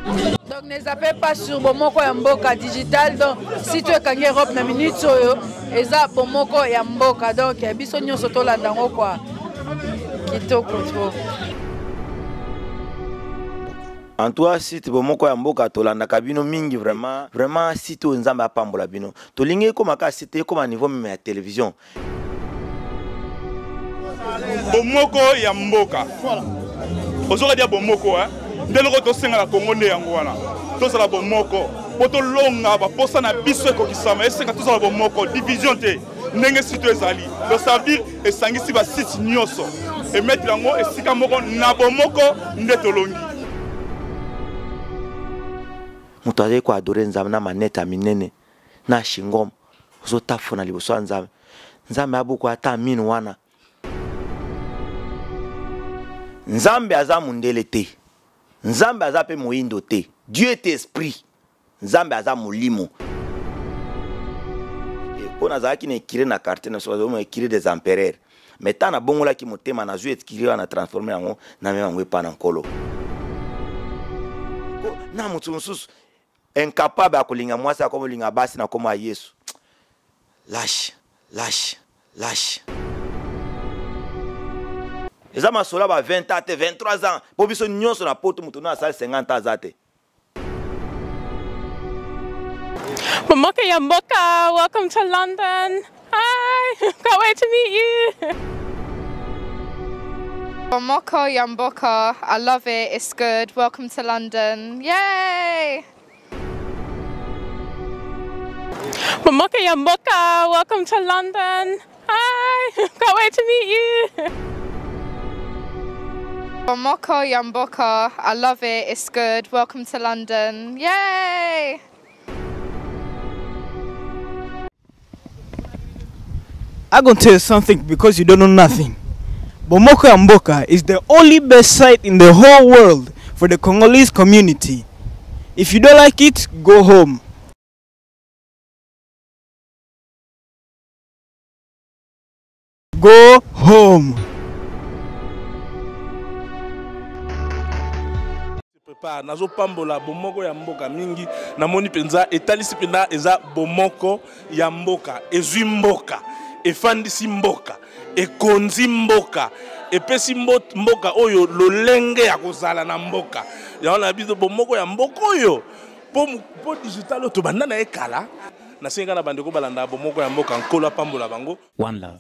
Donc ne zappez pas sur Bomoko ya Mboka digital. Donc si tu es kangi Europe na minute oyo eza Bomoko ya Mboka. Donc biso nyonso tolanda yango quoi. Kitoko trop. En tout cas, site Bomoko ya Mboka tolandaka bino mingi vraiment. Vraiment site oyo Nzambe apambola bino. Tolingi ekoma kaka site ekoma niveau meme ya télévision. Bomoko ya mboka. Ozoka dia bomoko hein. Nde loko tosenga na Congo nde yango wana. Tozala bomoko po tolonga baposa na biso ekokisama, esenga tozala bomoko, division te. Ndenge site ezali. Donc ça veut dire esangisi ba site nyonso. Emettre yango esika moko na bomoko nde tolongi. Moto azali ko adorer Nzambe na manette ya minene na shingom ozotafuna liboso ya Nzambe. Nzambe abuku ata minu wana. Nzambe aza mundele te. Nzambe aza pe moyindo te. Dieu est esprit. Nzambe aza molimo. Mpo nazalaki na écurie na quartier na biso, bazalaki na écurie des empereurs. Mais tant nabongolaki motema, nazwi écurie wana, transforme yango, namema yango epa na Nkolo. Na moto mosusu incapable ya kolinga mwasi, akomi kolinga basi na kombo ya Yesu. Lâche, lâche, lâche. Eza masolo ya ba 20 ans te, 23 ans. Po biso nyonso na poto moto na asali 50 ans aza te. Bomoko ya Mboka, welcome to London. Hi, can't wait to meet you. Bomoko ya Mboka, I love it, it's good. Welcome to London. Yay! Bomoko ya Mboka, welcome to London. Hi, can't wait to meet you. Bomoko ya Mboka, I love it, it's good. Welcome to London. Yay! I'm going to tell you something because you don't know nothing. Bomoko ya Mboka is the only best site in the whole world for the Congolese community. If you don't like it, go home. Go home. Prépare nazopambola bomoko ya mboka mingi, namoni mpenza etalisi mpenza eza bomoko ya mboka, ezwi mboka, efandisi mboka, ekonzi mboka, epesi mboka oyo lolenge ya kozala na mboka. Yango na biso bomoko ya mboka oyo po digital oyo tobanda na ye kala. Nasengi kaka na bandeko balanda bomoko ya mboka, Nkolo apambola bango. One love.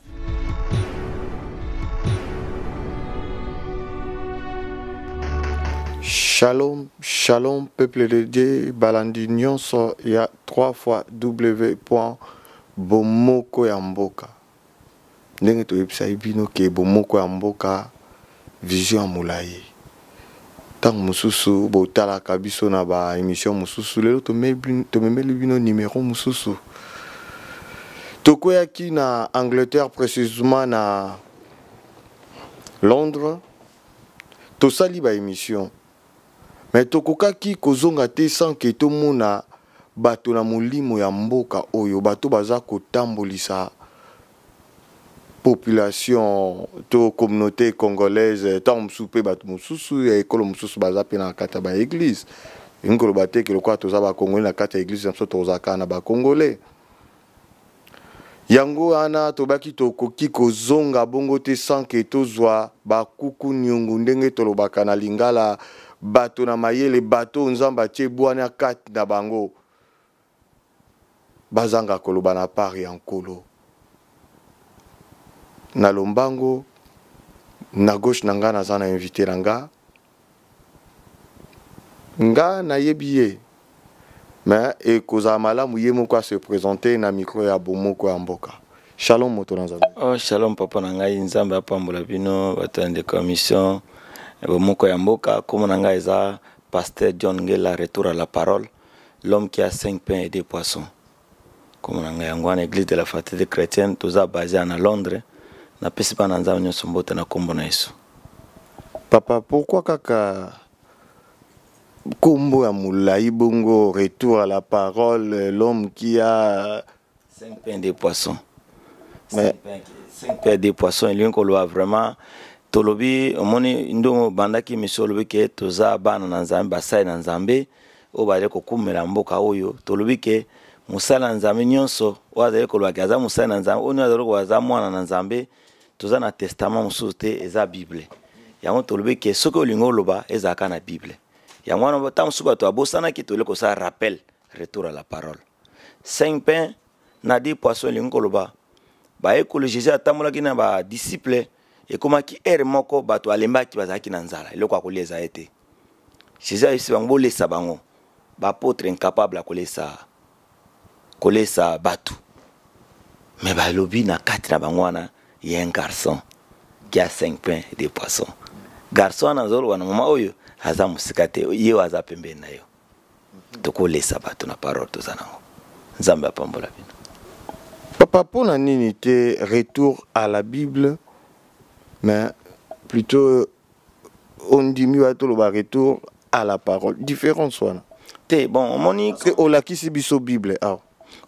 Shalom, shalom, peuple de Dieu, balandi nyonso ya 3 fois w point bomoko ya mboka. Ndenge toyebisaki bino ke bomoko ya mboka vision ya molayi. Ntango mosusu botalaka biso na ba émission mosusu, lelo tomemeli bino numéro mosusu. Tokweyaki na Angleterre, précisément na Londres, tosali ba émission. Mais tokokaki kozonga te sans que tomona bato na molimo ya mboka oyo, bato baza kotambolisa population to communauté congolaise, ntango mosusu mpe bato mosusu ya ekolo mosusu baza mpe na kati ya ba église. Elingi koloba te ke lokola toza ba Congolais na kati ya église na biso tozalaka na ba Congolais. Yango wana tobaki tokoki kozonga bongo te sans que tozwa bakuku nyungu, ndenge tolobaka na lingala, bato na mayele, bato oyo Nzambe atie bwania kati na bango, bazanga koloba na part ya Nkolo. Na lombango, na gauche na nga naza na invité na nga, nga nayebi ye, mais ekozala malamu ye moko a se présenter na micro ya bomoko ya mboka. Shalom moto na Nzambe. Oh, shalom papa na ngai, Nzambe apambola bino bato ya ndeko ya mission ya bomoko ya mboka. Kombo na ngai eza Pasteur John Ngela, retour à la parole, l'homme qui a 5 pains et 2 poissons. Kombo na ngai yango wana, église de la fraternité chrétienne, toza basé na Londres. Napesi bana Nzambe nyonso mbote na kombo na Yesu. Papa, pourquoi kaka kombo ya molai bongo, retour à la parole, l'homme qui a 5 pains et 2 poissons? Mais 5 pains et 2 poissons, elingi koloba vraiment Tolobi, omoni ndongo obandaki émission, olobi ke toza bana na Nzambe, basali na Nzambe oyo bazali kokumela mboka oyo. Tolobi ke mosali na Nzambe nyonso oyo azali koloba ke aza mosali na Nzambe, oyo azali koloba aza mwana na Nzambe, toza na testament mosusu te, eza Bible. Yango tolobi ke soki olingi oloba, ezalaka na Bible. Yango wana ntango mosusu bato babosanaki, toli kosala rappel, retour à la parole. 5 pains na 10 poissons elingi koloba bayekoli Jésus atambolaki na badisciple, ekomaki heure moko bato alembaki, bazalaki na nzala, eloko ya kolia ezali te. Jésus ayebisi bango bolesa bango. Baapôtre incapable ya kolesa bato, mais balobi na kati na bango wana ya un garçon qui a 5 pains et 2 poissons. Garçon wana azoloba na mama oyo aza mosika te, ye oyo aza pembeni na yo, tokolesa bato na parole toza nango. Nzambe apambola bino. Papa, mpona nini te retour à la Bible, mais plutôt ondimi wa toloba retour à la parole? Différence wana? Te, bon, omoni parce que olakisi biso Bible awa.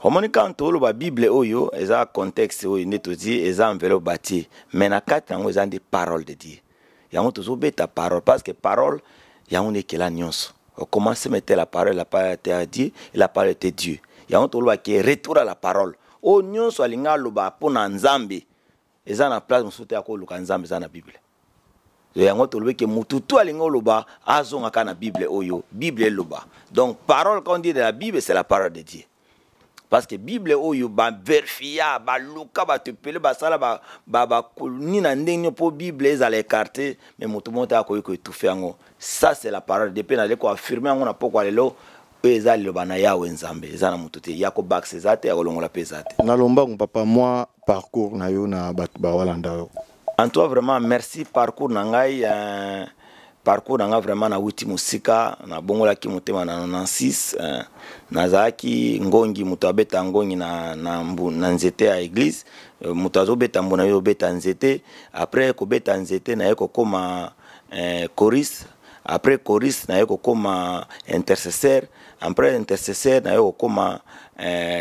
Omoni, quand toloba Bible oyo eza contexte oyo nde todi eza enveloppe batie, mais na kati yango eza nde parole de Dieu. Yango tozobeta parole, parce que parole yango nde ekela nyonso. Au commencement était la parole, la parole était à Dieu et la parole était Dieu. Yango tolobaki retour à la parole. Oyo nyonso alingi aloba mpo na Nzambe, eza na place mosusu te ya koluka Nzambe, eza na Bible. Yango tolobi ke mutu tu alingi oloba, azonga kaka na Bible oyo Bible eloba. Donc parole, quand on dit de la Bible, c'est la parole de Dieu, parce que Bible oyo baverifia, baluka bato ebele, basala nini na ndenge nini mpo Bible ezala écarté, mais moto moko te akoki koétouffe yango. Ça, c'est la parole. Depuis nazali koaffirme yango na pokwa lelo oyo, eza liloba na Yawe Nzambe, eza na moto te ya kobakisa, eza te ya kolongola mpe eza te. Na lombangu, papa, mwa parcours na yo na bato bawalanda yo. En toi, vraiment merci. Parcours na ngai, parcours na ngai vraiment, nawuti mosika. Nabongolaki motema na 96. Nazalaki ngongi, moto abeta ngongi na nzete ya église. Moto azobeta mbuna, yo obeta nzete. Après kobeta nzete, naye kokóma choriste. Après choriste, naye kokóma intercesseur. Après intercesseur, naye kokóma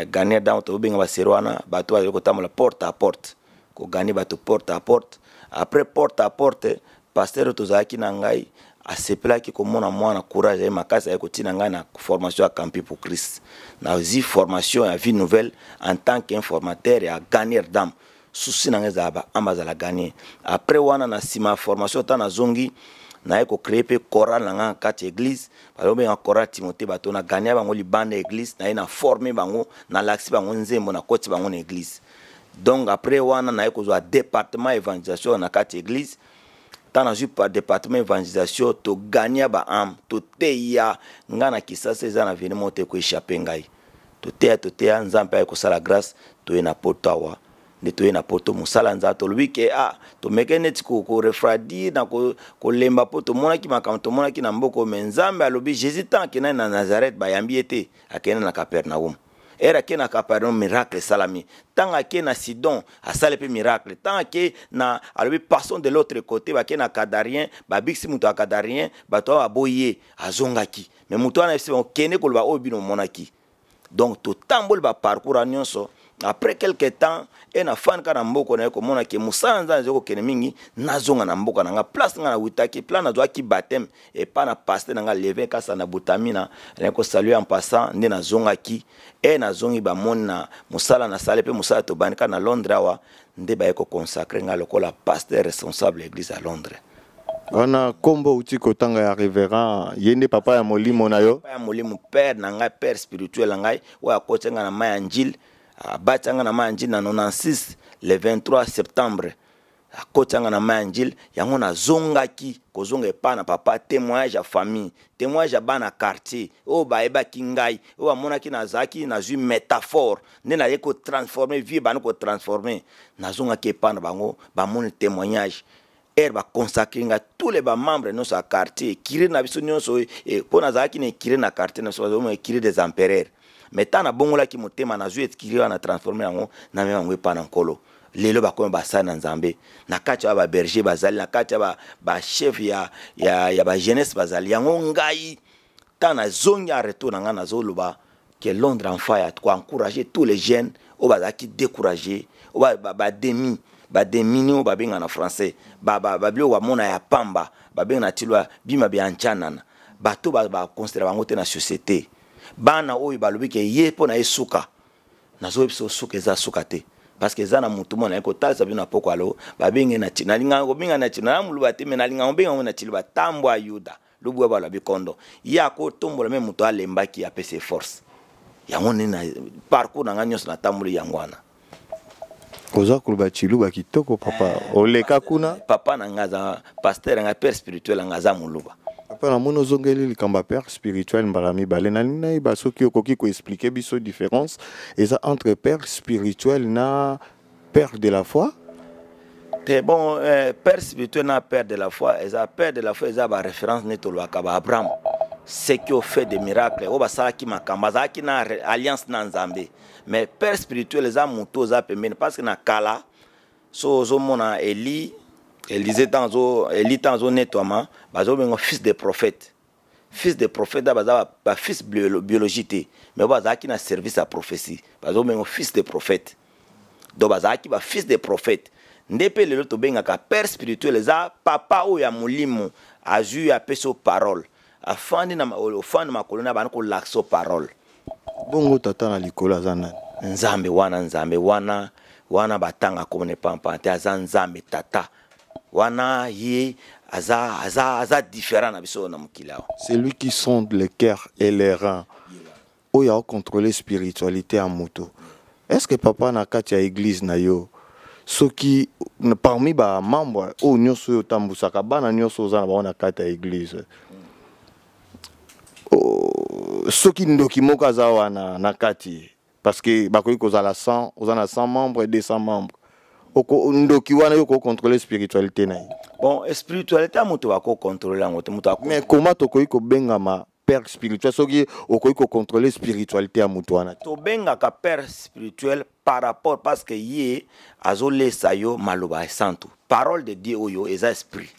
gagneur. Donc tobenga basero wana bato bazali kotambola porte à porte, kogagner bato porte à porte. Après porte à porte, pasteur oyo tozalaki na ngai asepelaki komona mwana courage aye makasi, aye kotina ngai na formation ya Campus pour Christ. Nazwi formation ya Vie Nouvelle en tant qu'informateur ya gagneur d'âme. Souci na ngai ezala baâme azala gagné. Après wana, na nsima ya formation, ata nazongi, naye kocréer mpe chorale na ngai na kati ya église, bazobenga chorale Timothée. Bato na gagné bango libanda ya église, naye na forme bango, nalakisi bango nzembo, nakoti bango na église. Donc après wana, naye kozwa département évangélisation na kati ya église. Ntango nazwi pa département évangélisation, togagner baâme, toteya. Ngai na Kisasa, eza na veni moko te koéchappe ngai. Toteya, toteya, Nzambe aye kosala grâce, toye na poto awa. Nde toye na poto, mosala Nzambe, tolobi ke ah, tomeke neti korefroidir na kolemba mpo tomonaki makambo tomonaki na mboka. Mais Nzambe alobi, Jésus ntango akendaki na Nazareth, bayambi ye te, akende na Capernaum. Ere ake na Capernaum, miracle esalami. Ntango ake na Sidon, asali mpe miracle. Ntango ake na, alobi passons de l'autre côté, bake na Gadarien, babikisi moto ya Gadarien. Bato awa baboyi ye, azongaki, mais moto wana ayebisi bango: kende koloba oyo bino omonaki. Donc totamboli baparcours wana nyonso. Après quelque temps, e nafandi kaka na mboka na ye, komona ke mosala Nzambe ezali kokende mingi, nazonga na mboka na nga, place nga nawutaki, place nazwaki baptême epa na pasteur na nga Levin Kasa na Butamina, naye kosaluer en passant. Nde nazongaki, e nazongi, bamoni na mosala nasali mpe mosala tobandi kaka na Londres awa, nde baye koconsacrer nga lokola pasteur responsable église ya Londres. Wana nkombo outi kotanga ya révérend, ye nde papa ya molimo na yo? Papa ya molimo, père na ngai, père spirituel na ngai, oyo akoti ngai na mai ya Njile, abati ngai na mai ya Njile na 96, le 23 septembre akoti nga na mai ya Njile. Yango nazongaki, kozonga epai na papa, témoignage ya famille, témoignage ya bana quartier oyo bayebaki ngai, oyo bamonaki nazalaki nazwi métaphore nde naye kotransforme vie, bani kotransforme. Nazongaki epai na bango, bamoni témoignage. Ere baconsacre nga, tous les bamembre nyonso ya quartier, écurie na biso nyonso, mpo nazalaki na écurie na quartier na biso, bazomona écurie des empereurs. Mais ntango nabongolaki motema, nazwi écurie wana, transforme yango, namema yango epai na Nkolo. Lelo bakomi basali na Nzambe. Na kati ya baberger bazali, na kati ya bachef ya bajeunesse bazali. Yango ngai, ntango nazongi en retour na ngai, nazoloba ke Londres en fire, koencourager tous les jeunes oyo bazalaki découragé, oyo bademi. Bademini oyo babenga na français babiloko bamona ya pamba, babenga na tilwa bima bya nchanana. Bato baconsidera bango te na société. Bana oyo balobi ke ye mpo na ye suka, nazoyebisa suka eza suka te, parce que eza na motu moko naye kotalisa bino na poko. Alo babenge na nalingaka kobenga na na moluba te, me nalingaka kobenga ngo na tshiluba tambwa ya Yuda lobwa baloba bikondo. Ye akotombola me moto alembaki, apesa ye force. Yango nde na parcours na ngai nyonso natamboli yango wana. Oza koloba tshiluba kitoko, papa. Oleka kuna? Papa na ngai aza pasteur na ngai, père spirituel na ngai aza moluba. Papa, namoni ozongeli likambo ya père spirituel mbala mibale. Nalingi nayeba soki okoki koexpliquer biso différence eza entre père spirituel na père de la foi. Te, bon, père spirituel na père de la foi, eza père de la foi eza baréférence nde tolobaka ba Abraham, ceux qui ont fait des miracles, oyo basalaki makambo, azalaki na alliance na Nzambe. Mais père spirituel eza moto oza pembeni, parce que na kala so ozomona Eli, Élisée, ntango Eli ntango azonetwama, bazobenga fils de prophète. Fils de prophète baza bafils biologie te, mais bazalaki na service ya prophétie, bazobenga fils de prophète. Donc bazalaki bafils de prophète. Nde mpe lelo tobengaka père spirituel eza papa oyo ya molimo, azwi apesi yo parole, afandi na ofandi makolo na bana kolakisa yo parole. Bongo tata na likolo aza nani? Nzambe wana, Nzambe wana, wana batanga komone pampa te, aza Nzambe tata wana. Ye aza différent na biso na mokili awa. C'est lui qui sonde le cœur et les reins, oyo akocontrôler spiritualité ya moto. Est ce que, papa, na kati ya église na yo, soki parmi bamembre oyo nyonso oyo otambusaka, bana nyonso oza na bango na kati ya église, soki ndoki moko aza wana na kati, parce que bakoki kozala 100, oza na 100 membres, 200 membres, ndoki wana, yo kocontrôler spiritualité na ye? Bon, spiritualité ya moto, bakocontrôler yango te. Moto Mais comment tokoki kobengama père spirituel soki okoki kocontrôler spiritualité ya moto wana? Tobengaka père spirituel par rapport, parce que ye azolesa yo maloba esantu, parole de Dieu oyo eza esprit.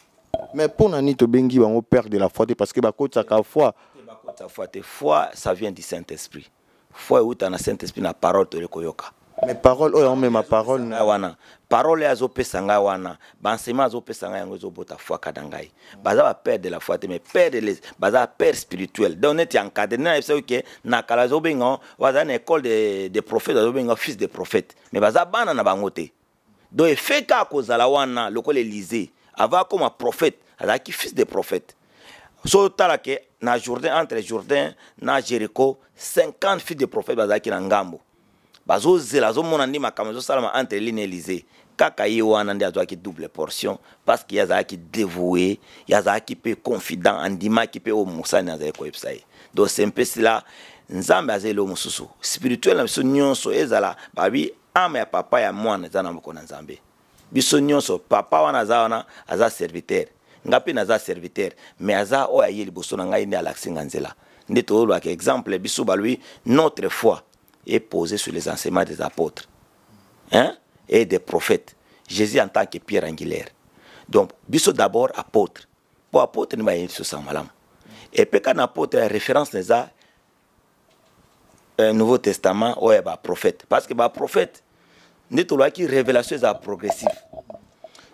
Mais mpo na nini tobengi bango père de la foi te? Parce que bakotisaka foi. Bakotisa foi te. Foi, ça vient du Saint Esprit. Foi euta na Saint Esprit, na parole toyeli koyoka. Mais parole oyo aomema parole na wana, parole oyo azopesa ngai wana, baenseignement azopesa ngai, yango ezobota foi kaka na ngai. Baza bapère de la foi te, mais père de les, baza père spirituel. Donc neti encadre nde nayebisa ke na kala azobenga, baza na école de prophète, azobenga fils de prophète, mais baza bana na bango te. Donc efe kaka kozala wana lokola Élisée, avant akoma prophète, azalaki fils de prophète. So otala ke na Jourdain, entre Jourdain na Jéricho, 50 fils de prophète bazalaki na ngambo, bazozela, azomona nde makambo ezosalama entre Eli na Élisée. Kaka ye wana nde azwaki double portion, parce que ye azalaki dévoué, ye azalaki mpe confident, andimaki mpe oyo mosani azali koyebisa ye. Donc c'est mpe cela. Nzambe aza eloko mosusu spirituel na biso nyonso. Ezala babi âme ya papa ya mwana eza na moko na Nzambe. Biso nyonso, papa wana aza wana, aza serviteur, nga mpe naza serviteur, mais aza oyo aye liboso na ngai nde alakisi nga nzela. Nde tolobaka exemple, biso balobi notre foi est posée sur les enseignements des apôtres, hein, et des prophètes, Jésus en tant que pierre angulaire. Donc biso d'abord apôtre, mpo apôtre nde bayebi biso sango malamu. Epe kaka na apôtre ya référence na eza Nouveau Testament oyo ya baprophète, parce que baprophète nde tolobaki révélation eza progressive.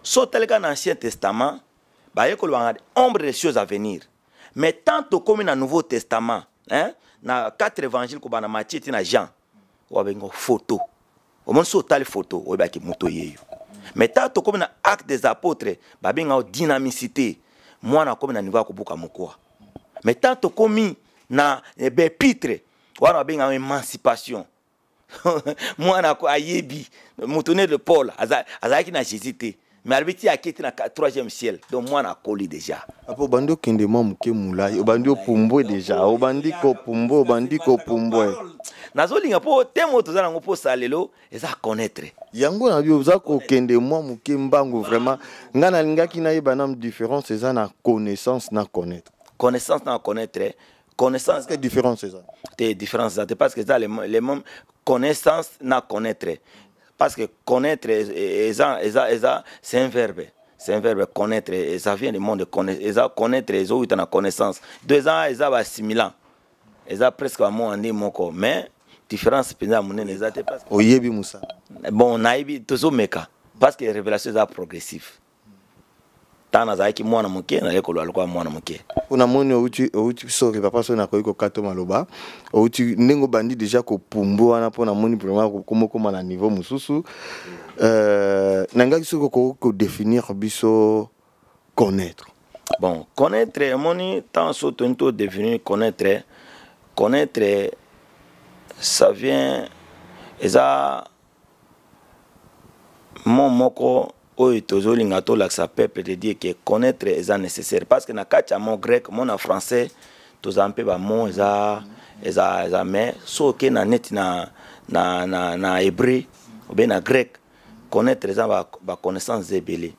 So otali kaka na Ancien Testament, baye kolobaka ombre des choses à venir. Mais tant tokomi na Nouveau Testament, hein, na quatre évangile, kobanda Matthieu ti na Jean, wabenga photo. Omoni, so otali photo, oyebaki moto yeyo. Mais tant tokomi na Acte des Apôtres, babengaka dynamicité, mwana akomi na niveau ya kobuka mokuwa. Mais tant tokomi na baépître wana, babengaka émancipation, mwana ayebi moto ne de Paul azalaki na Jésus te, mais alobi ti aketi na troisième ciel. Donc mwana akoli déjà. Apo obandi okende mwa moke molai, obandi opumbwe déjà, obandi kopumbwe, obandi kopumbwe. Nazolinga mpo temo toza nango mposa lelo eza connaître. Yango na bi oza kokende mwa moke mbangu. Vraiment, ngai nalingaki nayeba nanu différence eza na connaissance na connaître. Connaissance na connaître, connaissance. Que différence eza? Te, différence eza te, parce que eza les mêmes, connaissance na connaître. Parce que connaître eza c'est un verbe, c'est un verbe, connaître, et ça vient du monde de connaître. Eza connaître ezowuta na connaissance. Donc eza basimilant, eza presque bamwa nde moko, mais différence mpenza ya monene eza te, parce que oyebi mosala. Bon, nayebi, tozomeka. Parce que révélation eza progressive. Ntango nazalaki mwana moke, nazalaki koloba lokola mwana moke. Mpo namoni outi outi, sorry papa, soki nakoki kokata maloba, outi ndenge obandi déjà kopumbu wana, mpo namoni vraiment komokoma na niveau mosusu. Nangaki soki okoki kodéfinir biso connaître. Bon, connaître, omoni, ntango so toni todéfinir connaître, connaître, ça vient, eza mot moko oyo tozolinga tolakisa peuple de dire que connaître eza nécessaire, parce que na kati ya mot grec, mot na français tozala mpe bamot eza, mais so oke na neti na hébreu obe na grec, connaître eza baconnaissance ba ebele.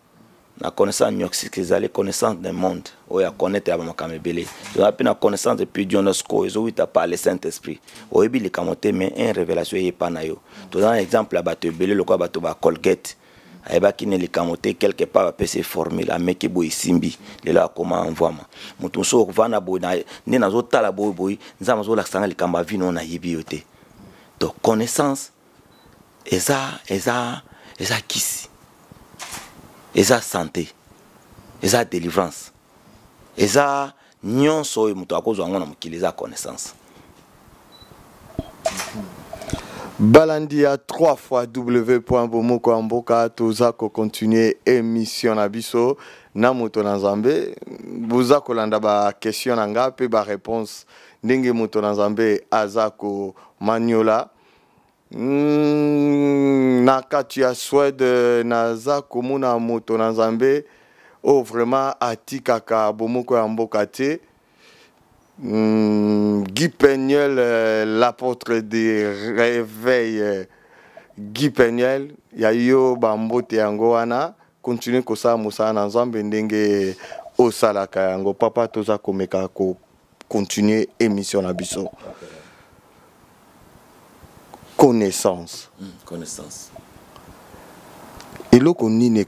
Na connaissance gnostique ezali connaissance du monde oyo ya connaître ya bamakambo ebele. Toza mpe na connaissance epi ginosko, ezowita par le Saint Esprit. Oyebi likambo te, mais un révélation eyepa na yo. Toza na exemple ya bato ebele lokola bato ba Colgate, ayebaki ne likambo te, quelque part bapesi formule, ameki boye, esimbi, lelo akoma mvwama. Moto mosusu okovanda boye, nde nazotala boye boye, Nzambe azolakisanga likambo ya vino, nayebi yo te. Donc connaissance eza kisi, eza santé, eza délivrance, eza nyonso oyo moto akozwa yango na mokili, eza connaissance. Balandi ya 3 fois w point bomoko ya mboka, toza kocontinue émission na biso na moto na Nzambe. Boza kolanda baquestion na nga mpe baréponse ndenge moto na Nzambe aza komaniola. Na kati ya Swede naza komona moto na Nzambe oyo vraiment atikaka bomoko ya mboka te, Guy Peniel, l'apôtre des réveils. Guy Peniel, ya yo bambote yango wana, continue kosala mosala na Nzambe ndenge osalaka yango. Papa, toza komeka kocontinue émission na biso, connaissance. Connaissance. Eloko nini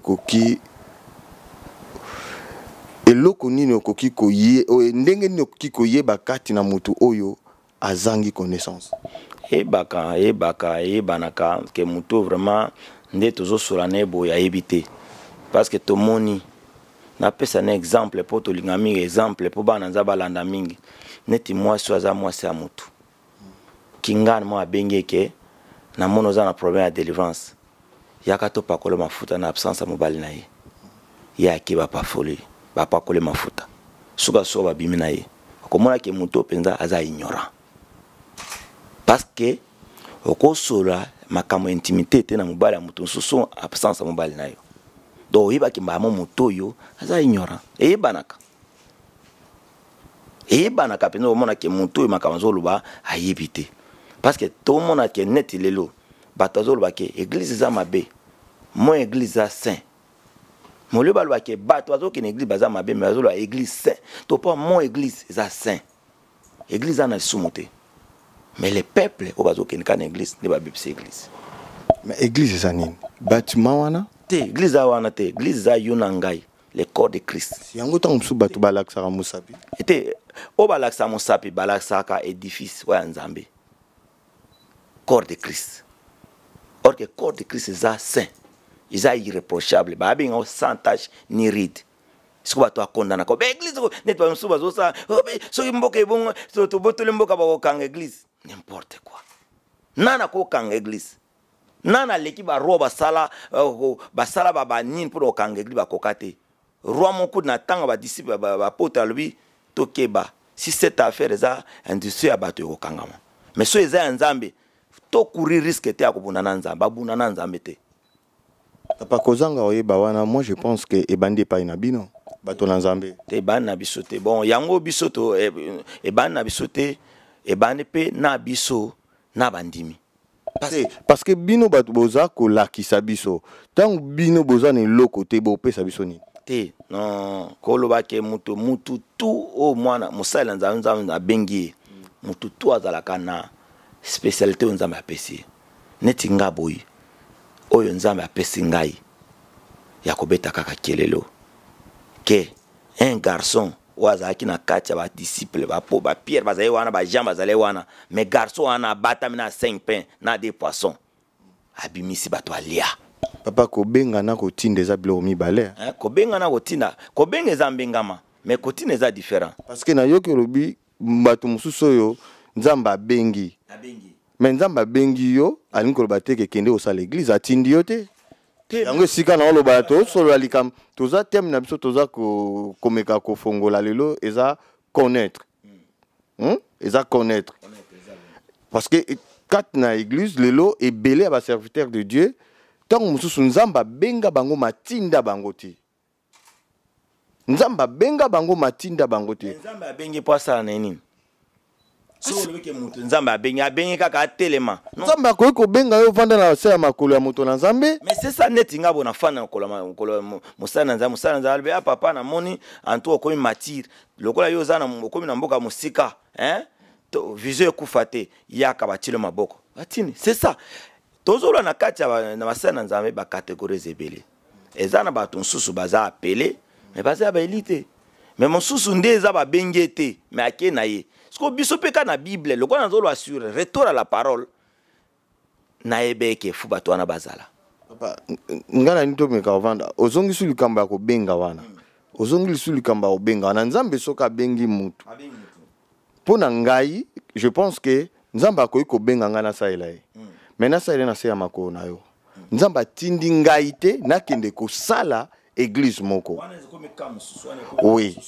okoki koye, ndenge nini okoki koyeba kati na motu oyo azangi connaissance? Eyebaka, eyebanaka ke motu vraiment nde tozosola na ye boye ayebi te, parce que tomoni, napesa na exemple mpo tolinga mingi exemple mpo bana nza balanda mingi, neti mwasi oyo aza mwasi ya motu kingani mo abengi eke namoni oza na problème ya délivrance, yaka topakola mafuta. Na absence ya mobali na ye, ye ake, bapafoli, bapakoli mafuta, sukasuka babimi na ye. Okomonaki motu mpenza aza ignorant, parce que okosola makambo ya intimité te na mobali ya moto mosusu, absence ya mobali na yo. Donc oyebaki mbala moto oyo aza ignorant, eyebanaka, eyebanaka mpenza. Omonake motu oyo makambo azoloba ayebi te, parce que tomona ke neti lelo bato azoloba ke église eza mabe, mo église eza saint. Molio baloba ke bato bazokende église baza mabe, mais bazoloba église saint to mpo mo église eza saint, église eza na lisumu te, mais le peuple oyo bazokende kaka na église nde babebisa église. Mais église eza nini? Bâtiment wana? Te, église eza wana te. Église eza yo na ngai, le corps de Christ. Yango ntango mosusu bato balakisaka mosapi. Ete oyo balakisaka mosapi, balakisaka édifice oyo ya Nzambe, corps de Christ. Or que corps de Christ eza saint, eza irréprochable, babenga sans tache ni ride. Sikoyo bato akondanaka ba église, neti bamosusu bazosala, oh, soki mboka ebongo, tobotoli mboka, bakokanga église. N'importe quoi! Nani akokanga église? Nani aleki baroi basala basala banini mpona kokanga église? Bakoka te. Roi moko na ntango badisciple bapote alobi tokeba, si cette affaire eza industrie ya bato, ekokangama, mais so eza ya Nzambe, tocourir risque te ya kobunda na Nzambe. Babunda na Nzambe te. Papa, kozanga oyeba wana, moi je pense que ebandi epai na bino bato na Nzambe. Te, ebandi na biso te. Bon, yango biso to ebandi na biso te, ebandi mpe na biso na bandimi. Parce que bino bato boza kolakisa biso, ntango bino boza na eloko te, bopesa biso nini? Te, non, koloba ke mutu tu oyo mwana mosali na Nzambe, Nzambe abengi ye, mutu tu azalaka na spécialité oyo Nzambe apesi ye. Neti nga boye, oyo Nzambe apesi ngai ya kobeta kaka kelelo ke un garçon oyo azalaki na kati ya badisciple bapo bapierre bazali wana, bajean bazali wana, mais garçon wana abatami na 5 pain na 2 poisson, abimisi bato alia. Papa, kobenga na kotinda eza biloko mibale. Hein, kobenga na kotinda, kobenga eza mbengama, mais kotinda eza différent. Parce que nayoki olobi bato mosusu oyo Nzambe abengi. Abengi. Mais Nzambe abengi yo, alingi koloba te ke kende kosala église, atindi yo te. Yango esika na oloba tosolola likambo, toza thème na biso toza komeka kofongola lelo eza connaître. Eza connaître. Parce que kati na église lelo ebele ya ba serviteur de Dieu, ntango mosusu Nzambe abenga bango matinda bango te. Nzambe abenga bango matinda bango te. Nzambe abengi po asala na nini? Soki olobi ke moto Nzambe abengi, abengi kaka atelema. Nzambe akoki kobenga yo ovanda na se ya makolo ya moto na Nzambe. Mais c'est ça, neti nga bo na fanda na makolo ya makolo ya mosali na Nzambe, mosali na Nzambe alobi, ah, papa, namoni en tout okomi mature. Lokola yo oza na, okomi na mboka mosika, hein? To, vision ekufa te, yaka batilo maboko. Batini, c'est ça. Tozoloba na kati ya ba, na basali na Nzambe ba catégories ebele. Eza na bato mosusu baza appelé, mais baza ya ba élite. Mais mosusu nde eza babengi ye te, mais ake na ye. Siko biso mpe kaka na Bible, lokola nazoloba sur retour à la parole, nayeba eke fu bato wana bazala. Papa, nga na nini tomeka kovanda, ozongisi likambo ya kobenga wana. Ozongi lisusu likambo ya kobenga wana. Nzambe soki abengi mutu. Mpo na ngai, je pense que Nzambe akoki kobenga ngai nasalela ye. Mais nasalela ye na se ya makolo na yo. Nzambe atindi ngai te nakende kosala église moko. Oui.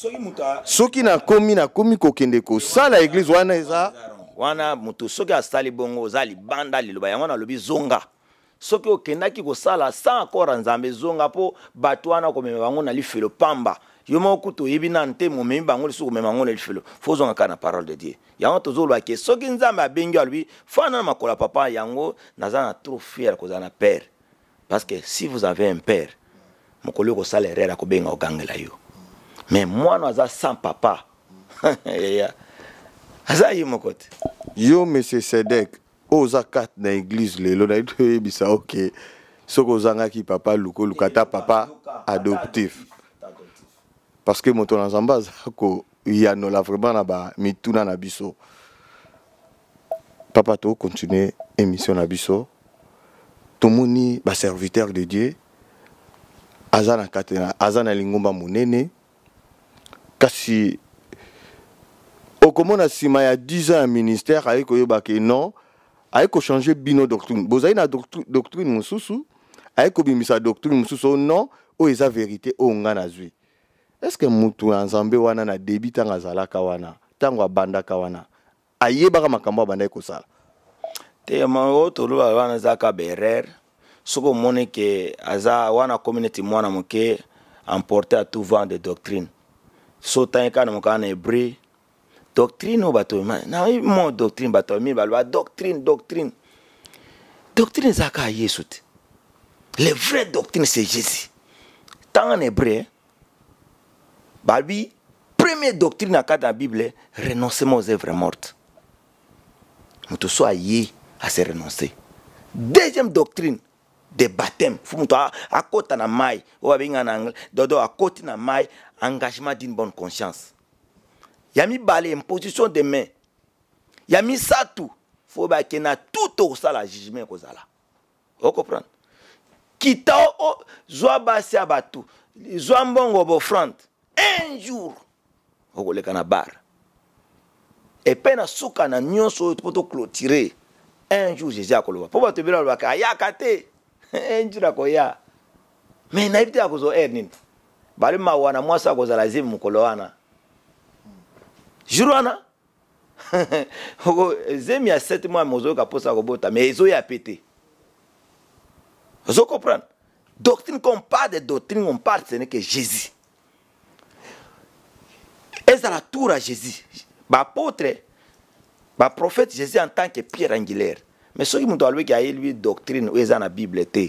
Soki nakomi kokende kosala église wana eza wana moto soki asali bongo oza libanda liloba yango nalobi zonga. Soki okendaki kosala sans accord ya Nzambe zonga po bato wana komema bango na lifelo pamba. Yo moko kutu oyebi nanu te momemi bango lisusu komema bango na lifelo. Faut ozonga kaka na parole de Dieu. Yango tozoloba ke soki Nzambe abengi yo alobi fanda na makolo ya papa yango naza na trop fier kozala na père. Parce que si vous avez un père, mokolo okosala erreur akobenga ogangela yo. Mais mwana aza sans papa. Yeah. Aza ye moko te. Yo monsieur Sedek, oyo oza kati na église lelo nayebi te oyebisa oke soki ozangaki papa luka oluka ata papa adoptif. Parce que moto na Nzambe aza koyanola vraiment na ba mituna na biso. Papa, to continuer émission na biso. Tomoni ba serviteur de Dieu aza na kati na, aza na lingomba monene kasi okomona nsima ya 10 ans ya ministère aye koyeba ke non, aye kochanger bino doctrine. Bozali na doctrine mosusu, aye kobimisa doctrine mosusu, oh non, oyo eza vérité oyo nga nazwi. Est-ce que mutu ya Nzambe wana na début ntango azalaka wana, ntango abandaka wana, ayebaka makambo abandaki kosala? Te, oyo toloba wana eza kaka ba erreur. Soki omoni ke aza wana akomi neti mwana moke emporté à tout vent de doctrine. So otangi kaka na mokanda na hébreu, doctrine oyo bato na mo doctrine, bato mingi baloba doctrine, doctrine. Doctrine eza kaka Yesu te. Le vrai doctrine c'est Jésus. Tanga na hébreu, babi première doctrine na kati ya Bible, renoncement aux œuvres mortes. Moto so aye a se renoncer. Deuxième doctrine de baptême, fu moto akota na mai, oyo babenga na anglais, dodo akoti na mai, engagement d'une bonne conscience. Ya mibale, imposition des mains. Ya misato, fo bakende na tout okosala jugement ekozala. O comprendre? Kita o, zwa basi ya bato, zwa mbongo bofrande. Un jour okoleka na bar. Et pe na suka na nyonso oyo po to clôturer. Un jour Jésus akoloba. Po bato ebele balobaka ayaka te. Un jour akoya. Mais nayebi te akozwa heure nini. Bali mawa na mwasi akozala zemi mokolo wana. Jour wana zemi ya 7 mois mozoyoka mposa kobota, mais ezoya pe te. Ozo comprendre? Doctrine, qu'on parle de doctrine, on parle, ce n'est que Jésus. Ezala tour à Jésus. Ba apôtre, ba prophète Jésus en tant que pierre angulaire. Mais soki moto alobaki aye lui doctrine oyo eza na Bible te.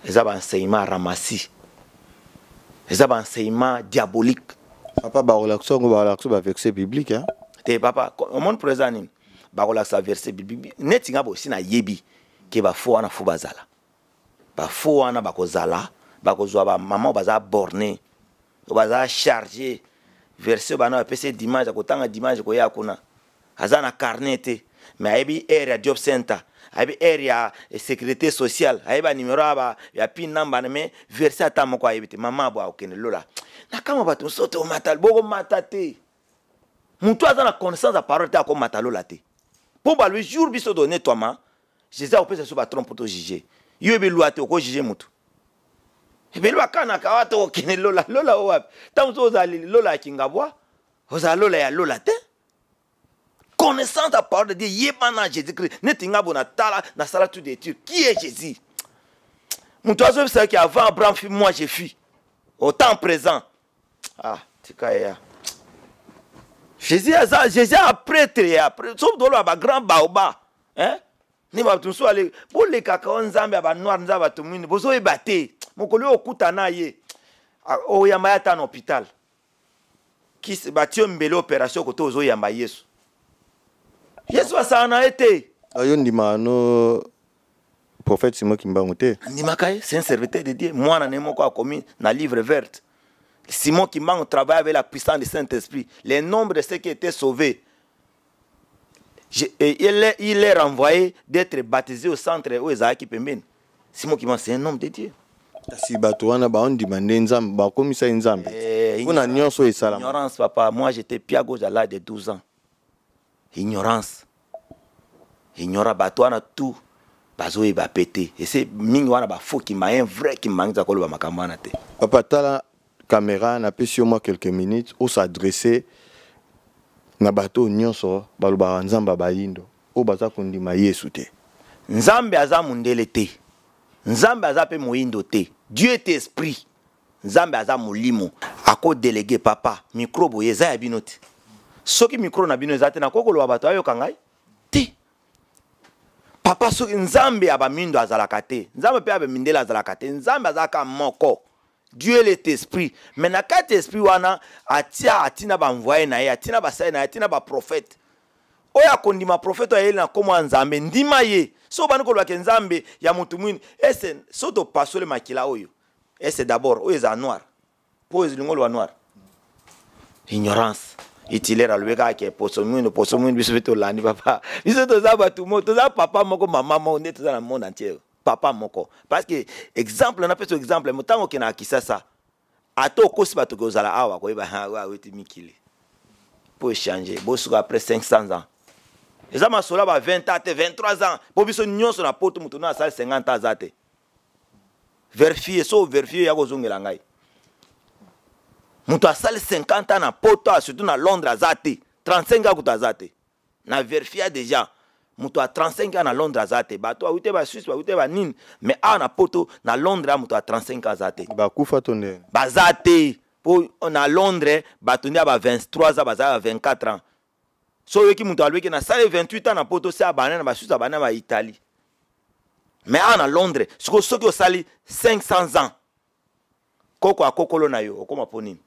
Eza ba enseignement ramassis. Eza ba enseignement diabolique. Papa, ba relaxo ngo ba relaxo ba verset biblique hein. Te papa, au monde présent nini? Ba relaxa verset biblique. Neti nga bosi na yebi ke ba faux wana faux bazala. Ba faux wana bakozala, bakozwa ba maman baza borné, baza chargé. Verset bana ba pese dimanche akotanga dimanche koya kuna. Aza na carnet te, mais ayebi aire ya Job Center. Ayebi heure ya sécurité sociale, ayebi ba numéro ya ba ya pin number, mais verset ata moko ayebi te. Mama bo akokende lola. Na kama bato mosusu tomata, bokomata te. Moto aza na connaissance ya parole te akomata lola te. Mpo balobi jour biso tonetwama, Jésus akopesa biso batrompe mpo tojuge. Yo oyebi loi te, okojuge motu. Ebele bakanaka wa tokokende lola, lola o wapi? Ntango mosusu ozali lola ya Kingabwa, ozala lola ya lola te. Connaissance la parole de Dieu, yebana Jésus-Christ. Neti nga bona tala, na sala tout d'étude. Qui est Jésus? Moto azoyebisa ki avant Abraham fut, moi je fus. Au temps présent. Ah, tika ya. Jésus aza, Jésus a prêtre ya prêtre. Soki toloba ba grand baoba, hein? Ni bato mosusu ale bolekaka o Nzambe ya ba noir, Nzambe ya bato mwindu, bozoyeba te. Mokolo oyo okutana ye, oyamba ye ata na hôpital. Kisi batio mbele opération koto ozoyamba Yesu. Yesu asala na ye te. Yo ndima no prophète Simon Kimbangu te. Ndimaka ye, c'est un serviteur de Dieu. Mwana ne moko akomi na livre verte. Simon Kimbangu travaille avec la puissance du Saint-Esprit. Le nombre de ceux qui étaient sauvés, et il est renvoyé d'être baptisé au centre où ezalaki pembeni. Simon Kimbangu, c'est un homme de Dieu. Kasi bato wana baondima nde Nzambe, bakomisa ye Nzambe. Mpona nyonso esalama. Ignorance, papa. Moi, j'étais pied à gauche à l'âge de 12 ans. Ignorance. Ignora bato wana tout. Bazoyeba pe te. Ese mingi wana ba faux Kimbangu, un vrai Kimbangu za koloba makambo wana te. Papa, tala caméra, napesi yo mwa quelques minutes os'adresser na bato nyonso balobaka Nzambe ya bayindo oyo baza kondima Yesu te. Nzambe aza mondele te. Nzambe aza pe moyindo te. Dieu est esprit. Nzambe aza molimo. Ako déléguer papa, micro boye eza ya bino te. Soki micro na bino eza te, nakoki koloba bato ayoka ngai te. Papa, soki Nzambe ya bamindo azalaka te, Nzambe pe ya bamindele azalaka te, Nzambe azalaka moko. Dieu est esprit. Mais na kati esprit wana, atia, atina ba envoyé na ye, atina ba sali na ye, atina ba prophète. Oyo akondima prophète oyo ayeli na kombo ya Nzambe, ndima ye. So bani koloba ke Nzambe ya motu mwini, ese so to pasole makila oyo. Ese d'abord oyo eza noir. Po elingo loba noir. Ignorance. Hitler alobi kaka ke poso mwindu, poso mwindu, biso pe tolandi papa. Biso toza bato mo, toza papa moko, mama moko, nde toza na monde entier. Papa moko. Parce que exemple na peso exemple, motango ke na Kisasa, ata okosi bato ke ozala awa koyeba, ha, wa, weti mikili. Po échanger, bosuka après 500 ans. Eza masolo ba 20 ans te, 23 ans. Po biso nyonso na poto moto na asali 50 ans aza te. Vérifier, so vérifier ya kozongela ngai. Moto asali 50 ans na poto, surtout na Londres aza te. 35 ans kutu aza te. Na vérifier déjà. Moto a 35 ans na Londres aza te. Bato awute ba Suisse, awute ba nini, mais awa na poto na Londres moto a 35 ans aza te. Bakufa to nde? Baza te. Po na Londres bato nde ba 23 ans, baza ba 24 ans. So oyoki moto alobeki na sali 28 ans na poto, se abanda na ba Suisse, abanda na ba Italie. Mais awa na Londres, siko soki osali 500 ans, koko akokolo na yo, okoma po nini?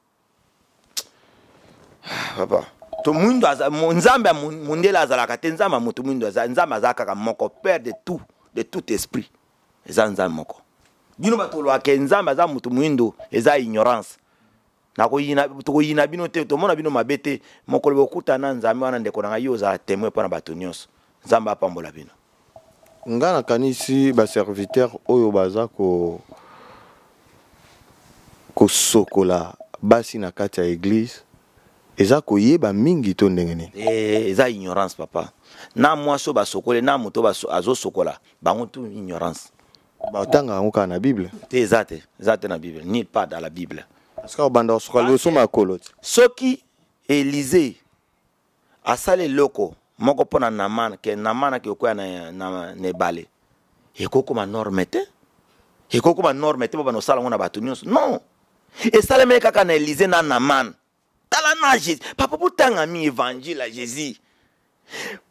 Ah, papa. To mwindo aza, Nzambe ya mondele azalaka te, Nzambe ya moto mwindo aza, Nzambe aza kaka moko, père de tout, de tout esprit. Eza Nzambe moko. Bino bato olobaka ke Nzambe aza moto mwindo, eza ignorance. Nakoyina, tokoyina bino te, tomona bino mabe te. Mokolo bokutana na Nzambe wana, ndeko na ngai, yo ozala témoin mpo na bato nyonso. Nzambe apambola bino. Nga nakanisi ba serviteur oyo baza kosokola basi na kati ya église eza koyeba mingi to ndenge nini? Eza ignorance papa. Na mwasi oyo basokole, na moto oyo azosokola, bango tout ignorance. Batanga yango kaka na Bible? Te, eza te, eza te na Bible, nulle part dans la Bible. Parce que obanda kosokola liboso makolo te. Soki Élisée asali eloko moko mpo na Naaman, ke Naaman ake kokwea na ebale, ekokoma norme te. Ekokoma norme te mpo bana osala yango na bato nyonso. Non. Esalemaki kaka na Élisée na Naaman. Tala na Jésus. Papa, botanga mi évangile ya Jésus.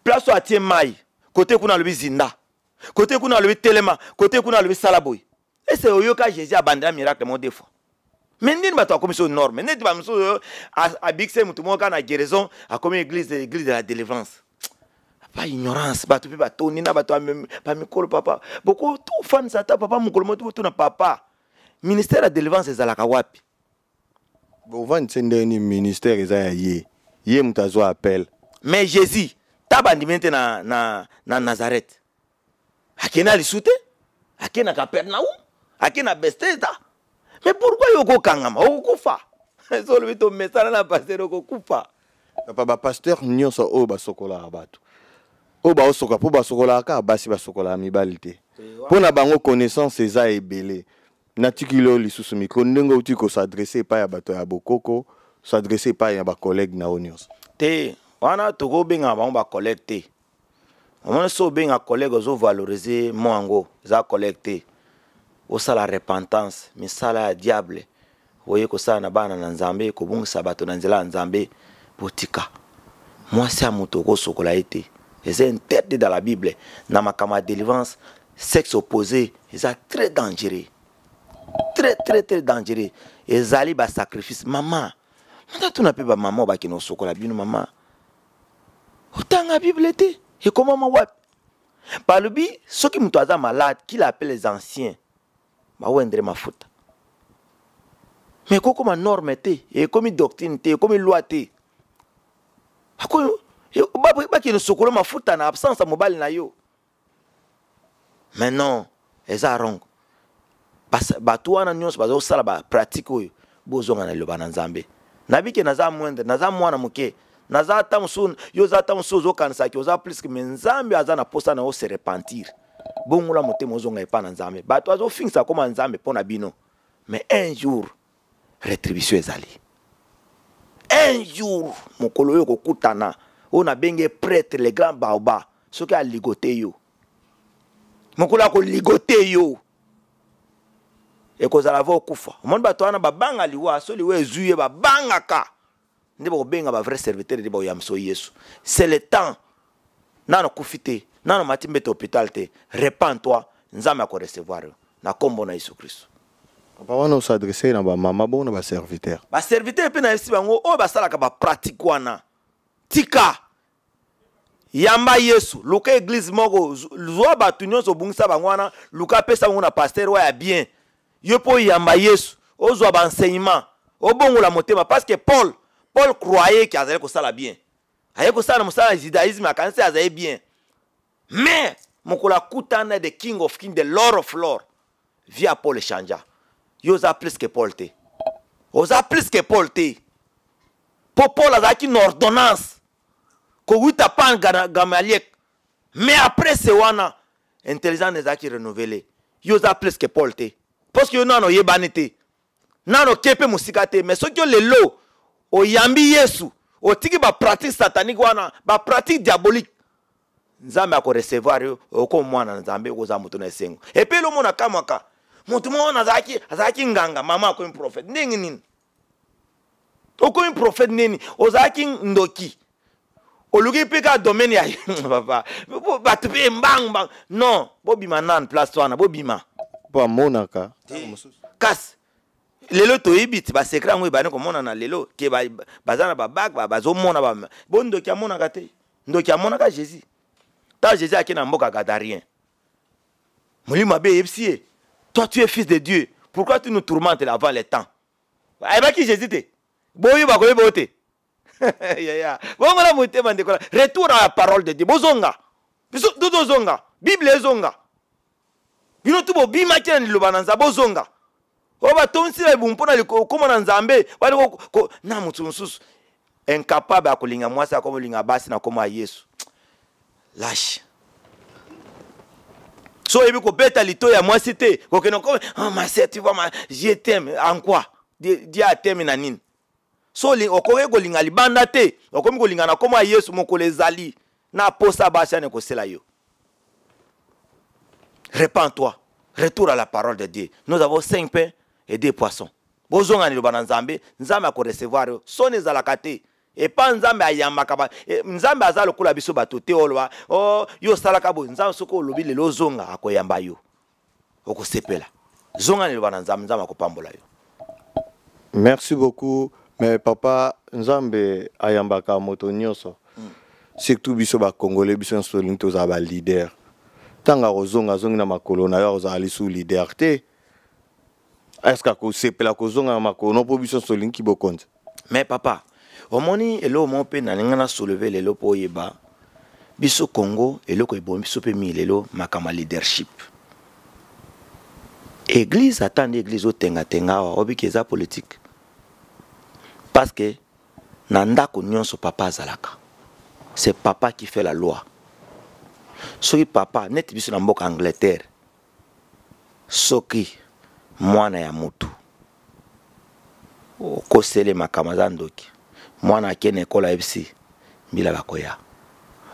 Place oyo atie mai, kote kuna alobi zinda. Kote kuna alobi telema, kote kuna alobi sala boye. Ese oyoka Jésus abandela miracle moko deux fois. Mais nini bato akomi so norme? Neti ba mosusu oyo abikise motu moko kaka na guérison, akomi église, église de la délivrance. Pas ignorance, bato pe batoni na bato ya ba mikolo papa. Boko to fanisa ata papa mokolo moko to na papa. Ministère ya délivrance ezalaka wapi? Bovandise ndenge nini ministère eza ya ye? Ye moto azwa appel. Mais Jésus, ta bandimi te na Nazareth. Akenda lisu te, ake na Capernaum, ake na Bethesda. Mais pourquoi yo okokangama? Okokufa. So olobi tomesana na pasteur, okokufa. Papa, ba pasteur nyonso oyo basokolaka bato, oyo baosoka mpo basokolaka kaka basi, basokolaka mibali te, mpo na bango connaissance eza ebele. Natikili oyo lisusu micro, ndenge outi kos'adresser epai ya bato ya bokoko, s'adresser epai ya bacollègue na yo nyonso. Te, wana tokobengaka bango bacollègue te. Omoni, so obenga collègue, ozovaloriser mo yango, eza collègue te. Osala repentance, misala ya diable oye kosala na bana na Nzambe, kobungisa bato na nzela ya Nzambe. Botika mwasi ya moto, okosokola ye te, eza interdit dans la Bible. Na makambo ya délivrance, sexe opposé eza très dangereux, très très très dangereux. Ezali basacrifice. Mama, mata tuna mpe bamama oyo bakende kosokola bino. Mama, otanga Bible te? Ekomama wapi? Balobi soki moto aza malade, qu'il appelle les anciens, bawendre mafuta. Mais ekokoma norme te, ekomi doctrine te, ekomi loi te. Bakende sokolo mafuta na absence ya mobali na yo. Mais non, eza wrong. Bato wana nyonso bazosala bapratique oyo, bozonga na liloba na Nzambe. Nabike naza moindre, naza mwana moke, naza ata mosusu, yo oza ata mosusu, ozokanisaki oza plus que, mais Nzambe aza na posa na yo se repentir. Bongola motema, ozonga epa na Nzambe. Bato azofingisa koma Nzambe mpo na bino, mais un jour rétribution ezali. Un jour, mokolo oyo kokutana oyo nabenge prêtre le grand baoba, soki aligote yo, mokolo akoligote yo, ekozala va okufa. Omoni bato wana babanga liwa, so liwa ezwi ye, babangaka nde bakobenga bavrai serviteur, nde bakoyambisa Yesu. C'est le temps, nano kufi te, nano mati mbete hôpital te. Repens toi, Nzambe akorecevoir yo na nkombo na Yesu Kristo. Papa, wana os'adresser na bamama, bongo na baserviteur? Baserviteur mpe nayebisi bango oyo basalaka bapratique wana, tika, yamba Yesu, luka église moko, zwa bato nyonso obungisa bango wana, luka apesa bango na pasteur oyo ya bien. Yo mpo oyamba Yesu, ozwa baenseignement, obongola motema, parce que Paul croyait ke azali kosala bien, aye kosala na mosala ya judaïsme, akanisi azali bien. Mais mokolo akutana the King of King, the Lord of Lord, vie ya Paul echangea. Yo oza plus que Paul te, oza plus que Paul te, mpo Paul azalaki na ordonnance kowuta pan Gamaliel, mais après se wana intelligence ezalaki renouvelé. Yo oza plus que Paul te, parce que yo nano oyebani te, nano oke mpe mosika te. Mais soki yo lelo oyambi Yesu, otiki bapratique satanique wana, bapratique diabolique, Nzambe akorecevoir yo, okoma mwana na Nzambe, okozala moto na esengo. Epe elomona kamwaka moto moko wana azalaki nganga, mama akomi prophète. Ndenge nini okomi prophète? Nini? Ozalaki ndoki, oluki mpe kaka domaine ya papa bato mpe mbangu mbangu. Non, bobima nanu place wana, bobima. Mpo amonaka. Kasi lelo toyebi ti basecret yango ebandi komonana lelo ke baza na babak, bazomona. Bo ndoki amonaka te. Ndoki amonaka Jésus. Ntango Jésus ake na mboka Gadarien, molimo mabe eyebisi ye: "Toi, tu es fils de Dieu, pourquoi tu nous tourmentes avant le temps?" Ayebaki Jésus te. Boyeba koyeba yo te. Yaya, bongola motema, ndeko. Retour à la parole de Dieu. Bozonga, biso to tozonga, Bible ezonga. Bino tu bobimaki na liloba na Nzambe, bozonga. Oyo batondisi na libumu mpo na kokóma na Nzambe, bali na moto mosusu incapable ya kolinga mwasi, akoma olinga basi na koma ya Yesu. Lâche. So oyebi kobeta lito ya mwasi te, kokende ko: "Oh, ma sœur, tu vois, ma, je t'aime." En quoi Dieu ateme na nini? So okoki kolinga libanda te, okomi kolinga na koma ya Yesu. Mokolo ezali na posa basi ane kosela yo. Repends-toi, retour à la parole de Dieu. Nous avons cinq pains et deux poissons. Bozonga na liloba na Nzambe, Nzambe akorecevoir yo. Soni ezalaka te epa Nzambe. Ayambaka Nzambe aza lokola biso bato te. Oloba o yo osalaka boye. Nzambe, soki olobi lelo ozonga, akoyamba yo, okosepela. Zonga na liloba na Nzambe, Nzambe akopambola yo. Merci beaucoup. Mais papa, Nzambe ayambaka moto nyonso, surtout biso bacongolais. Biso nyonso tolingi tozala baleader. Ntango akozonga, azongi na makolo na yo, akozala lisusu leader te. Est-ce akosepela kozonga na makolo no? Mpo biso nyonso tolingi bokonzi. Mais papa, omoni eloko moko mpe nalinga na soulever lelo mpo oyeba. Biso Congo eloko ebomi biso mpe mingi lelo makambo ya leadership. Église ata nde église otengatenga awa obiki eza politique parce que na ndako nyonso papa azalaka, c'est papa qui fait la loi. Soki papa neti biso na mboka Angleterre, soki mwana ya mutu okosele makambo aza ndoki, mwana ake na ekolo ayebisi mbila bakoya.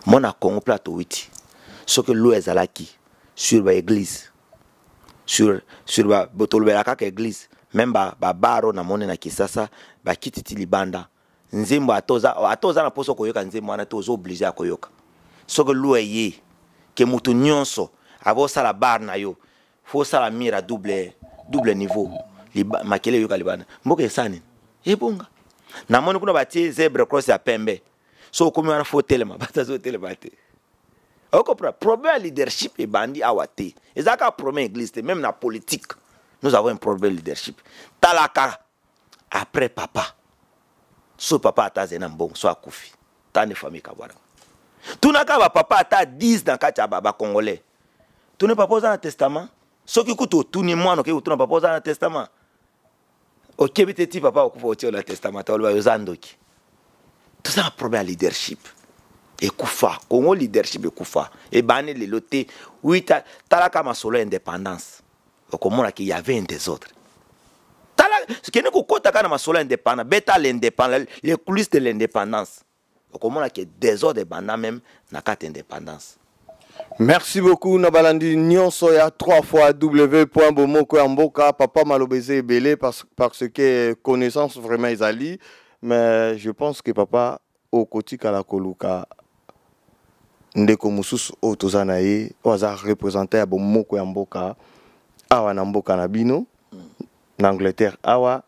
Mwana Congo mpe atowiti soki loi ezalaki sur ba église sur ba tolobela kaka église même ba ba baro na moni na Kisasa bakiti ti libanda nzembo ata oza na mposa koyoka nzembo wana te, oza oblige ya koyoka. Soki loi eye ke moto nyonso avosala bar na yo fo osala mire ya double niveau, makele eyoka libanda, mboka esala nini ebonga. Namoni kuna batie zèbre cross ya pembe, so okomi wana fo otelema, bato azotelema te. Okomprendre problème ya leadership ebandi awa te, eza kaka problème église te, même na politique nous avons un problème de leadership. Talaka après papa, so papa ata azali na mbongo, so akufi tande famille kabwana. Tunaka bapapa ata 10 na kati ya bacongolais, tuni papa oza na testament. Soki kutu otuni mwana, okei kotuna papa oza na testament, okebi te ti papa okufa otie na testament te, oloba oza ndoki. Toza na problème ya leadership ekufa Congo, leadership ekufa ebani lelo te. Wi, talaka masolo ya indépendance, okomona ke y avait un désordre. Tala kende kokota kaka na masolo ya indépendance, beta l'indépendance, les coulisses de l'indépendance, okomona ke désordre ebanda même na kati indépendance. Merci beaucoup na balandi nyonso ya 3 fois w point bomoko ya mboka. Papa, maloba eza ebele parce que connaissance vraiment ezali, mais je pense que papa okotikala koluka ndeko mosusu oyo toza na ye, oyo aza représentant ya bomoko ya mboka awa na mboka na bino na Angleterre awa,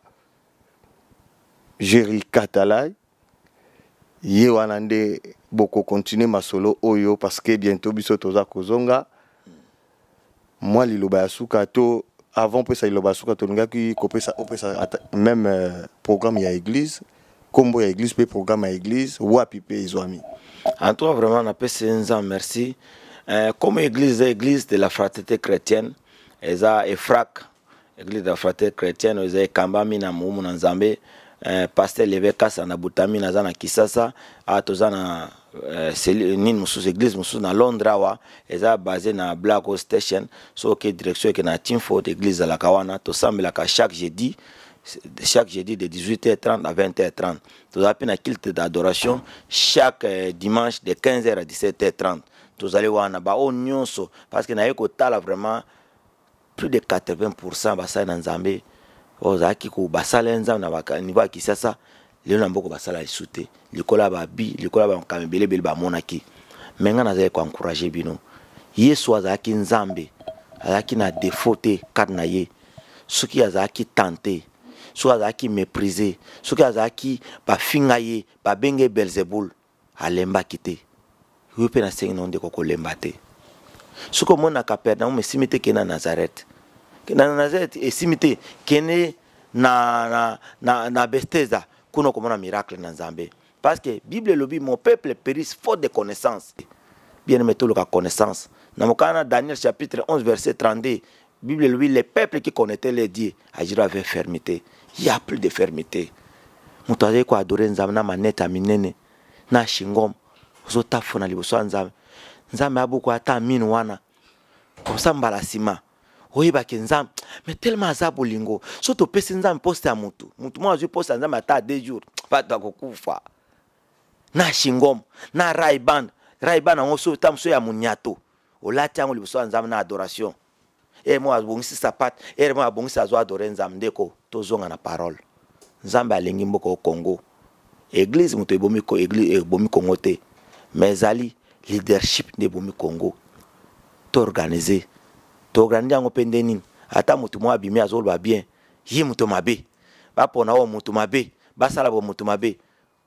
Jerry Katalay. Ye wana nde bokocontinue masolo oyo parce que bientôt biso toza kozonga. Mwa liloba ya suka to avant pesa liloba ya suka, tolingaki kopesa opesa même programme ya église, kombo ya église mpe programme ya église wapi mpe ezwami. En tout cas vraiment napesi Nzambe merci. Comme église eza église de la fraternité chrétienne, eza EFRAC, église de la fraternité chrétienne, eza ekambami na mohumu na Nzambe pasteur Leve Kasa na Butami. Naza na Kisasa awa, toza na nini mosusu, église mosusu na Londres awa, eza basé na Black Hole Station. So oke direction eke na Tinford, église ezalaka wana. Tosambelaka chaque jeudi, chaque jeudi de 18h30 à 20h30. Tozala mpe na culte d'adoration chaque dimanche de 15h à 17h30. Tozali wana baoyo nyonso parce que naye kotala vraiment plus de 80 basali na Nzambe oyo ozalaki basala ya Nzambe na niveau ya Kisasa, lelo na mboka basala lisu te, likolo ya babi, likolo ya bamakambo ebele ebele bamonaki. Me ngai nazali koencourage bino, Yesu azalaki Nzambe, azalaki na défaut te kati na ye. Soki azalaki tenté, soki azalaki méprisé, soki azalaki bafinga ye, babenge Belzebul, alembaki te. Yo mpe nasengi na ndeko, kolemba te. Soki omonaka Capernaum esimi te, kende na Nazareth. Na Nazareth esimi te, kende na Bethesda, kuna okomona miracle na Nzambe, parce que Bible elobi: "Mon peuple périsse faute de connaissance." Bien aimé, toluka connaissance. Na mokanda na Daniel chapitre 11 verset 32, Bible elobi: "Les peuples qui connaissaient les dieux agira avec fermeté." Il y a plus de fermeté. Moto azali koadore Nzambe na manete ya minene na shingom, ozotafuna liboso ya Nzambe. Nzambe abuku ata mino wana komsa mbala nsima oyebaki Nzambe, mais tellement aza bolingo. So topesi Nzambe poste ya motu, motu moko azwi poste ya Nzambe ata 2 jours, bato akokufa na shingom na Ray-Ban. Ray-Ban yango so ta moso ya moniato, olati yango liboso ya Nzambe na adoration. Ere mo abongisi sapate, ere mo abongisi, azo adore Nzambe. Ndeko, tozonga na parole. Nzambe alingi mboka o Congo. Église moto ebomi, église ebomi Congo te, mais ezali leadership nde ebomi Congo. Toorganize, toorganize yango mpe nde nini? Ata motu moko abimi, azoloba bien, ye moto mabe, bapona oyo moto mabe, basala bo moto mabe,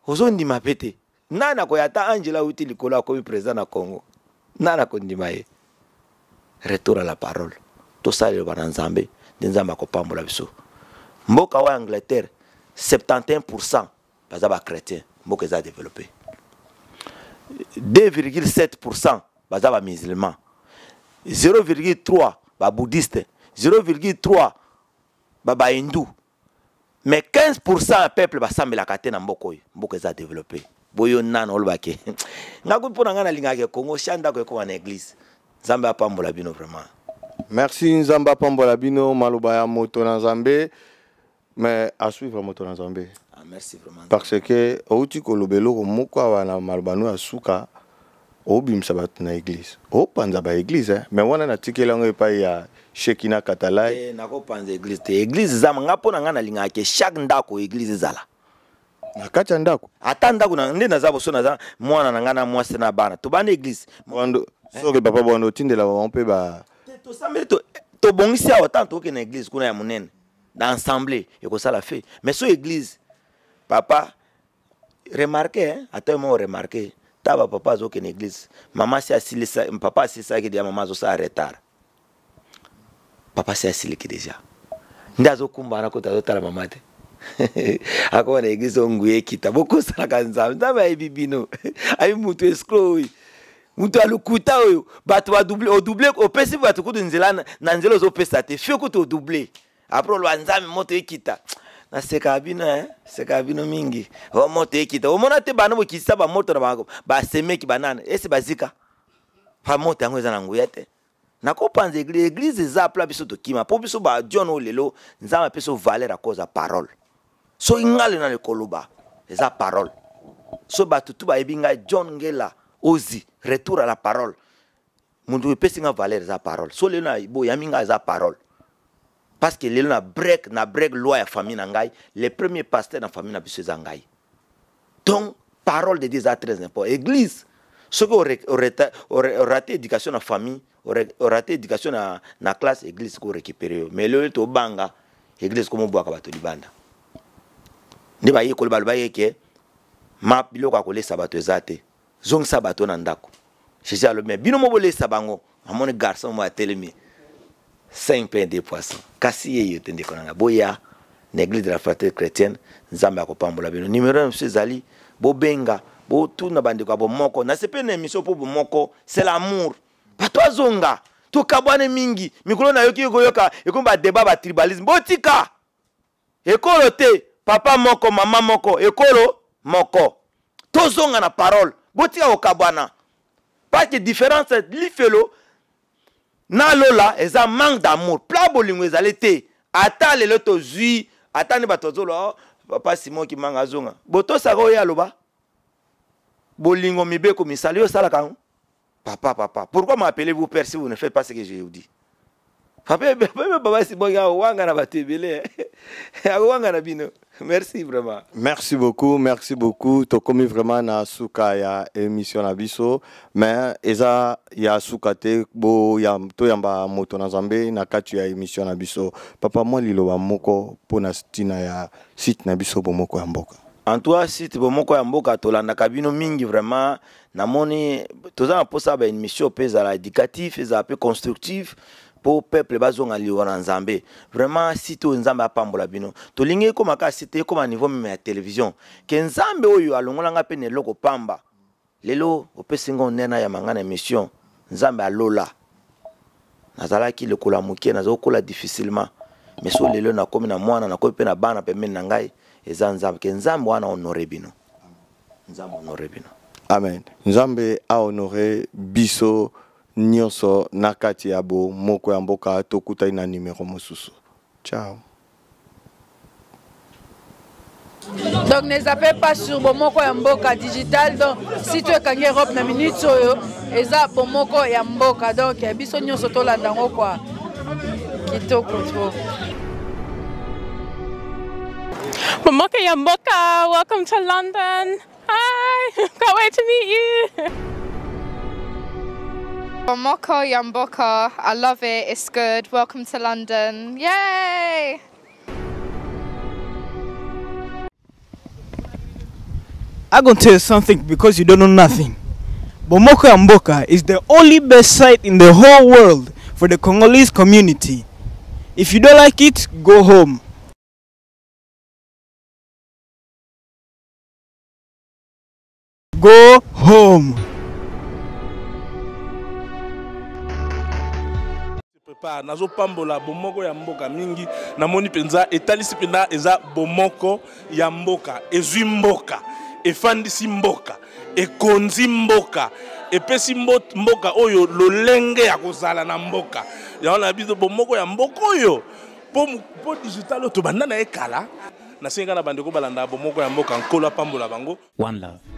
ozondima mpe te. Nani akoya? Ata Angela auti likolo akomi président na Congo, nani akondima ye? Retour à la parole, tosala liloba na Nzambe, nde Nzambe akopambola biso. Mboka oyo Angleterre, 71 baza bachrétien, mboka eza développé. 2,7 pourcent baza bamusulman, 0,3 babouddhiste, 0,3 babahindou, mais 15 pourcent ya peuple basambelaka te na mboka oyo. Mboka eza développé boyo nano olobake nga kutu mpo na ngai nalingaka Kongo sha ndako ekoma na église. Nzambe apambola bino vraiment. Merci, Nzambe apambola bino. Maloba ya moto na Nzambe, mais à suivre moto na Nzambe. Ah, merci vraiment. Parce que outi koloba eloko moko awa na maloba no ya suka, obimisa bato na église, opanza baéglise, eh? Mais wana natikeli yango epai ya Shekina Katalai. Eh, nakopanza église te. Église eza nga mpo na ngai nalingaka ke chaque ndako église ezala. Na kati ya ndako. Ata ndako na nde naza boso, naza mwana na ngai na mwasi na bana, tobanda église. Bwando soki papa bwando otindela bango mpe ba tosambeli, tobongisi awa. Ntango tokokende na église kuna ya monene na ensemble, ekosala fe. Mais so église, papa, remarque, hein? Ata yo moko remarque, ta bapapa azokende église, mama si asilisa, papa asilisaki deja, mama azosala retard, papa si asiliki deja, nde azokumbana kota, azotala mama te. Akoma na église, onguya ekita. Bokosalaka Nzambe, Nzambe ayebi bino. Ayebi mutu escroc oyo, mutu ya lokuta oyo. Bato badouble, odouble, opesi bato kutu nzela na nzela, ozopesa te fio kutu odouble. Après oloba Nzambe moto ekita. Nasekaka bino, eh? Sekaka bino mingi. O moto ekita, omona te bana bokitisa bamoto na bango, basemeki banana ese bazika pa moto yango eza na nguya te. Nakopanza église, église eza pla biso tokima mpo biso badion oyo lelo Nzambe apesi valeur à cause ya parole. Soki nga lelo na koloba eza parole, so bato tu bayebi ngai John Ngela Ozi, retour à la parole. Moto epesi nga valeur eza parole. So lelo na boyami ngai eza parole, parce que lelo na break loi ya famille na ngai. Le premier pasteur na famille na biso eza ngai. Donc parole de Dieu eza très important. Église, soki orate éducation na famille, orate éducation na classe, église korécupérer yo. Mais lelo tobanga église, komobwaka bato libanda. Nde bayekoli baloba ye ke ma biloko ya kolesa bato eza te, zongisa bato na ndako. Jésus alobi, me bino mo bolesa bango. Amoni garçon mo atelemi, 5 pains, 2 poissons. Kasi ye yo te, ndeko na ngai, boya na église de la Fraternité chrétienne. Nzambe akopambola bino. Numéro na biso ezali, bobenga, botuna bandeko ya bomoko. Nasepeli na émission mpo bomoko, c'est l'amour. Bato azonga, tokabwane mingi mikolo. Nayoki koyoka ekomi badébat batribalisme. Botika ekolo te, papa moko, mama moko, ekolo moko. Tozonga na parole, botika kokabwana, parce que différence lifelo na lola eza manque d'amour. Pla bolingo ezali te. Ata lelo tozwi, ata nde bato azoloba, oh, papa Simon Kimanga azonga, botosaka oyo aloba bolingo, mibeko, misala yo osalaka yango. Papa, papa, pourquoi m'appelez-vous père si vous ne faites pas ce que je vous dis? Papa, papa Simon akowanga na bato ebele, akowanga na bino. Merci vraiment. Merci beaucoup, merci beaucoup. Tokomi vraiment na suka ya émission na biso, mais eza ya suka te. Bo ya toyamba moto na Nzambe na kati ya émission na biso. Papa, mwa liloba moko mpona ntina ya site na biso Bomoko ya Mboka. En tout cas, site Bomoko ya Mboka, tolandaka bino mingi vraiment. Namoni toza na mposa baémission mpe ezala éducatif, ezala mpe constructif mpo peuple bazonga liwa na Nzambe. Vraiment, site oyo, Nzambe apambola bino. Tolingi ekóma kaka site, ekóma niveau même ya télévision. Ke Nzambe oyo alongolanga mpe na eloko pamba, lelo opesi nga honneur nayamba nga na émission. Nzambe alola, nazalaki lokola moke, nazokola difficilement, mais so lelo nakomi na mwana, nakomi mpe na bana pembeni na ngai, eza Nzambe. Ke Nzambe wana honore bino, Nzambe honore bino. Amen. Nzambe ahonore biso nyonso na kati ya Bomoko ya Mboka. Tokutani na numero mosusu. Ciao. Donc ne zappez pas sur Bomoko ya Mboka digital. Donc si tu ekangi Europe na minute oyo eza Bomoko ya Mboka. Donc biso nyonso tolanda yango quoi. Kitoko trop. Bomoko ya Mboka, welcome to London. Hi, can't wait to meet you. Bomoko ya Mboka, I love it, it's good. Welcome to London. Yay! I'm gonna tell you something because you don't know nothing. Bomoko ya Mboka is the only best site in the whole world for the Congolese community. If you don't like it, go home. Go home. Prépare nazopambola bomoko ya mboka mingi namoni mpenza etalisi mpenza eza bomoko ya mboka ezwi mboka efandisi mboka ekonzi mboka epesi mboka oyo lolenge ya kozala na mboka yango na biso bomoko ya mboka oyo mpo digital oyo tobanda na ye kala nasengi kaka na bandeko balanda bomoko ya mboka nkolo apambola bango. One love.